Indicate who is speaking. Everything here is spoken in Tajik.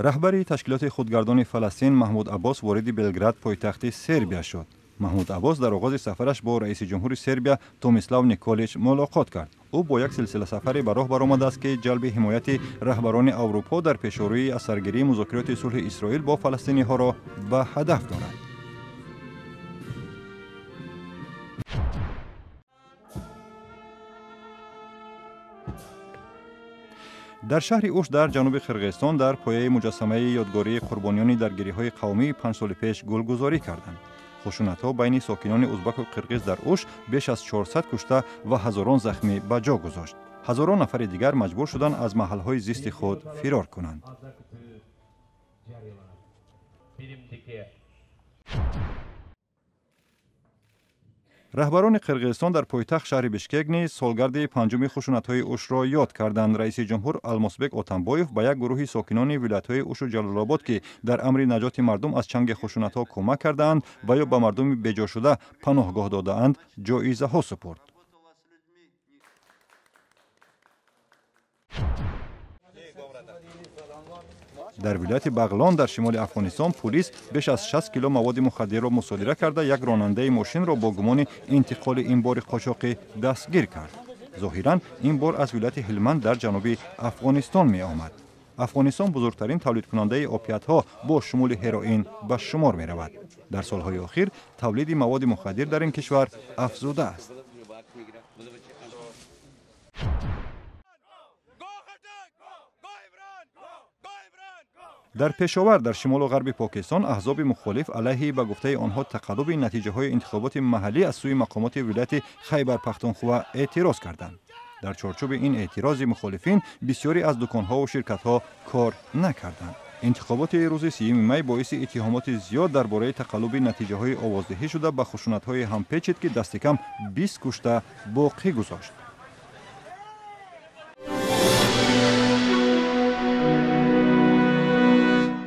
Speaker 1: Раҳбари ташкилоти худгардони Фаластин Маҳмуд Аббос вориди Белград, пойтахти Сербия, шуд. Маҳмуд Аббос дар оғози сафараш бо раиси ҷумҳури Сербия Томислав Николич мулоқот кард. Ӯ бо як силсила сафаре ба роҳ баромадааст, ки ҷалби ҳимояти раҳбарони Аврупо дар пешорӯи аз саргирии музокироти сулҳи Исроил бо фаластиниҳоро ба ҳадаф дорад. Дар шаҳри Уш дар ҷануби Қирғизистон дар пояи муҷассамаи ёдгории қурбониёни даргириҳои қавмии 5 соли пеш гулгузорӣ карданд. Хушунатҳо байни сокинони узбаку қирғиз дар Уш беш аз 400 кушта ва ҳазорон захмӣ ба ҷо гузошт. Ҳазорон нафари дигар маҷбур шуданд аз маҳалҳои зисти худ фирор кунанд. Раҳбарони Қирғизистон дар пойтахт шаҳри Бишкек низ солгарди панҷуми хушунатҳои Ушро ёд карданд. Раиси ҷумҳур Алмосбек Отамбоев ба як гурӯҳи сокинони вилоятҳои Ушу Ҷалолобод, ки дар амри наҷоти мардум аз чанги хушунатҳо кӯмак кардаанд ва ё ба мардуми беҷошуда паноҳгоҳ додаанд, ҷоизаҳо супурд. Дар вилояти Бағлон дар шимоли Афғонистон пулис беш аз 60 кило маводи мухаддирро мусодира карда, як ронандаи мошинро бо гумони интиқоли ин бори қочоқӣ дастгир кард. Зоҳиран, ин бор аз вилояти Ҳилманд дар ҷануби Афғонистон меомад. Афғонистон бузургтарин тавлидкунандаи опиатҳо бо шумули ҳероин ба шумор меравад. Дар солҳои охир тавлиди маводи мухаддир дар ин кишвар афзудааст. Дар Пешовар дар шимолу ғарби Покистон аҳзоби мухолиф алайҳи, ба гуфтаи онҳо, тақаллуби натиҷаҳои интихоботи маҳаллӣ аз сӯи мақомоти вилояти Хайбар Пахтунхуа эътироз карданд. Дар чорчӯби ин эътирози мухолифин бисёре аз дуконҳову ширкатҳо кор накарданд. Интихоботи рӯзи 30-уми май боиси иттиҳомоти зиёд дар бораи тақаллуби натиҷаҳои овоздиҳӣ шуда, ба хушунатҳое ҳам печид, ки дасти кам 20 кушта боқӣ гузошт.